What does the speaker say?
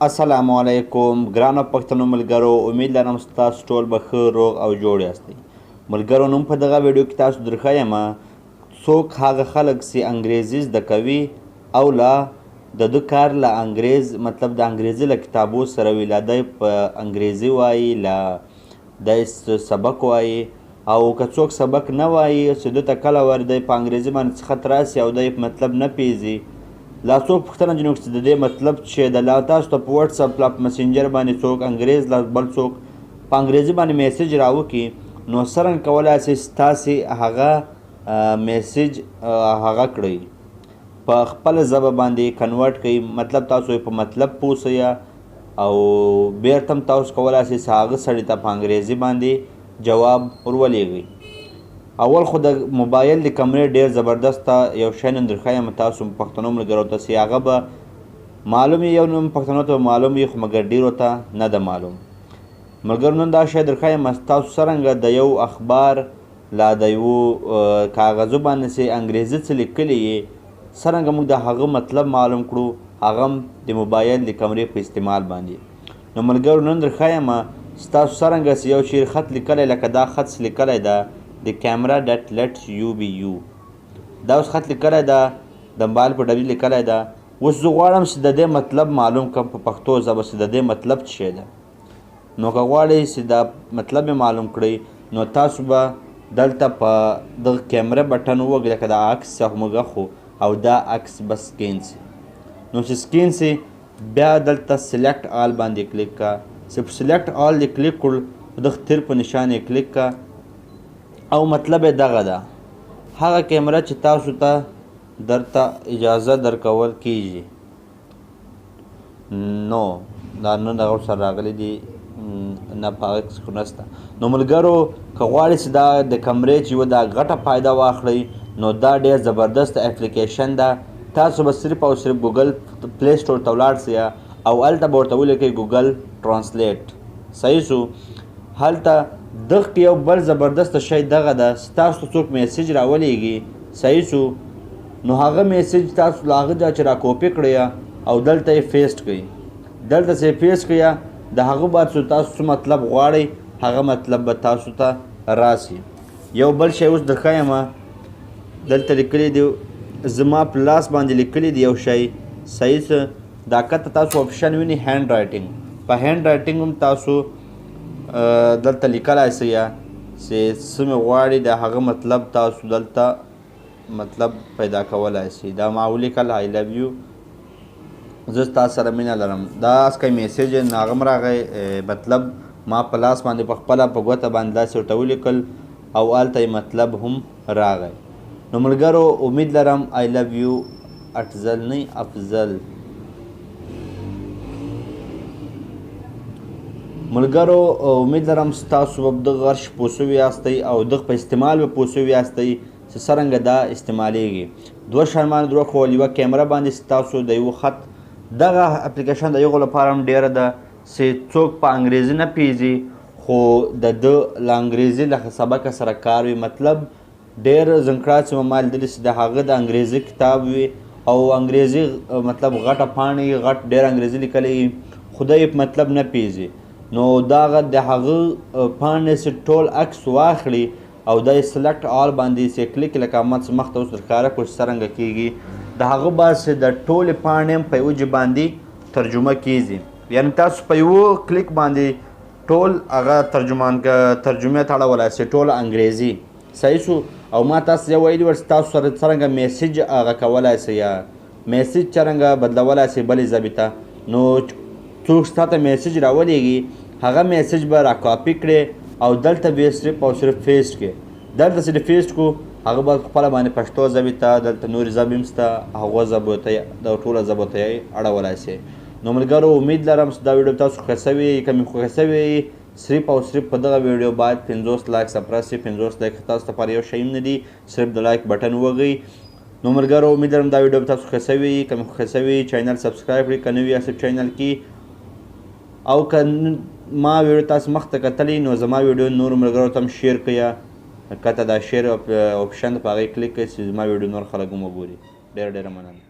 السلام علیکم ګرانو پښتنو ملګرو، امید لرم ستاسو ټول به ښه روغ او جوړ یاستئ. ملګرو نن په دغه ویډیو کې تاسو درښیم څوک هغه خلک چې انګریزي زده کوي او لا د ده کار له انګریز مطلب د انګریزي له کتابو سره وي، لا دی په انګریزي وایي، لا دی سبق وایي، او که څوک سبق نه وایي چې ده ته کله ور دی په انګریزي باندې څه خط راسي او دی مطلب نه پیژي، لا څوک پوښتنه ځینې وکړي چې د دې مطلب چې د لا تاسو ته په وټساپ لا په مسنجر باندې څوک انګریز لا بل څوک په انګریزي باندې میسج راوکړي، نو څرنګه کولی شئ ستاسې هغه میسج هغه کړئ په خپله ژبه باندې convert کړئ، مطلب تاسو یې په مطلب پوه سئ او بیرته هم تاسو کولی شئ چې هغه سړي ته په انګریزي باندې جواب ورولېږئ. اول خو د موبایل د کمرې ډېر زبردست یو شی نن درښیم تاسو پښتنو ملګرو ته چې هغه به معلوم یو نوم پښتنو ته معلوم وي خو مګر ډېرو ته نه ده معلوم. ملګرو نن دا شی درښیم تاسو څرنګه د یو اخبار لا د یو کاغذو باندې چې انګریزي څه لیکلي یې څرنګه موږ د هغه مطلب معلوم کړو، هغه هم د موبایل د کمرې په استعمال باندې. نو ملګرو نن درښیم ستاسو څرنګه چې یو چیرې خط لیکلی لکه دا خط چې لیکلی ده د camera dot let you be you، دا اوس خط لیکلی ده د موبایل په ډبي لیکلی ده. اوس زه غواړم چې د دې مطلب معلوم کړم په پښتو ژبه چې د دې مطلب څه شی ده. نو که غواړئ چې دا مطلب یې معلوم کړئ نو تاسو به دلته په دغه کیمره بټن ووهئ، لکه دا عکس څخه موږ اخو او دا عکس به scan سي. نو چې scan سي بیا دلته select all باندې کلیک کړه، چې په select all دې کلیک کړل دغه تیر په نشان یې کلیک کړه او مطلب یې دغه ده، هغه کیمره چې تاسو ته درته اجازه درکول کیږي. نو دا نن دغه سره راغلي دي نه په هغه کې خو نشته. نو ملګرو که غواړئ چې دا د کمرې چې یوه دا غټه فایده واخلئ نو دا ډېر زبردست اپلیکیشن ده. تاسو به صرف او صرف ګوګل پلی سټور ته ولاړ سئ او هلته به ورته ولیکئ ګوګل ټرانسلیټ، صحیح سو. هلته دغه کې یو بل زبردست شی دغه ده چې تاسو ته څوک میسج راولېږي، صحیح سو، نو هغه میسج تاسو له هغه ځایه چې راکوپي کړئ او دلته یې paste کړئ، دلته چې یې paste کړئ د هغه بعد چې تاسو څه مطلب غواړئ هغه مطلب به تاسو ته راسي. یو بل شی اوس درښیم، دلته لیکلي دي زما په لاس باندې لیکلي دي یو شی، صحیح څه دا کته تاسو option وینئ handwriting، په handwriting هم تاسو دلته لیکلای سئ چې څه مې غواړي د هغه مطلب تاسو دلته مطلب پیدا کولای سئ. دا ما ولیکل I love you، زه ستا سره مینه لرم، دا هسې میسج هغه هم راغی، مطلب ما په لاس باندې په خپله په ګوته باندې داسې ورته ولیکل او هلته یې مطلب هم راغی. نو ملګرو امید لرم I love you افضل نه افضل. ملګرو امید لرم ستاسو به دغه غرش پوه سوي یاستئ او دغه په استعمال به پوه سوي یاستئ چې څرنګه دا استعمالیږي. دوه شیان باندې دروښول، یوه کیمره باندې ستاسو د یو خط دغه اپلیکیشن د یغو لپاره هم ډېره ده چې څوک په انګریزي نه پیژي خو د ده له انګریزي له سبقه سره کار وي، مطلب ډېر ځنکړه چې ما لیدلي چې د هغه د انګریزي کتاب وي او انګریزي مطلب غټه پاڼې غټ ډېر انګریزي لیکلی وي خو دی یې په مطلب نه پیژي، نو دغه د هغه پاڼې چې ټول عکس واخلي او دا یې select all باندې چې کلیک لکه ما چې مخته اوس درښکاره کړو چې څرنګه کېږي، د هغه بعد چې د ټولې پاڼې هم په یوه ژبه باندې ترجمه کېږي، یعنې تاسو په یوه کلیک باندې ټول هغه ترجمان ترجمې ته اړولای سئ، ټول انګریزي، صحیح سو. او ما تاسو یو ویلي ول چې تاسو سره څرنګه میسج هغه کولای سئ یا میسج څرنګه بدلولای سئ بلې ژبې ته، نو څوک ستا ته میسج راولېږي هغه میسج به راکاپي کړې او دلته به یې صرف او صرف paste کړې، دلته چې دې paste کړو هغه به خپله باندې پښتو ژبې ته دلته نورې ژبې هم شته هغو ژبو ته د ټولو ژبو ته یې اړولای سئ. نو ملګرو امید لرم چې دا ویډیو تاسو خوښه سوې، که مې خوښه سوې صرف او صرف په دغه ویډیو باید 50 لایک سپرس سي، 50 لایک تاسو لپاره یو شی هم نه دي، صرف د like button ووهئ. نو ملګرو امید لرم دا ویډیو به تاسو خوښه سوې، که مې خوښه سوې channel subscribe کړئ که نوي یاست channel کې، او که ما ویډیو تاسو مخته کتلی نو زما ویډیو نورو ملګرو ته هم share کړئ، کته دا share option په هغې کلیک کړئ چې زما ویډیو نور خلک هم وګوري. ډېره ډېره مننه.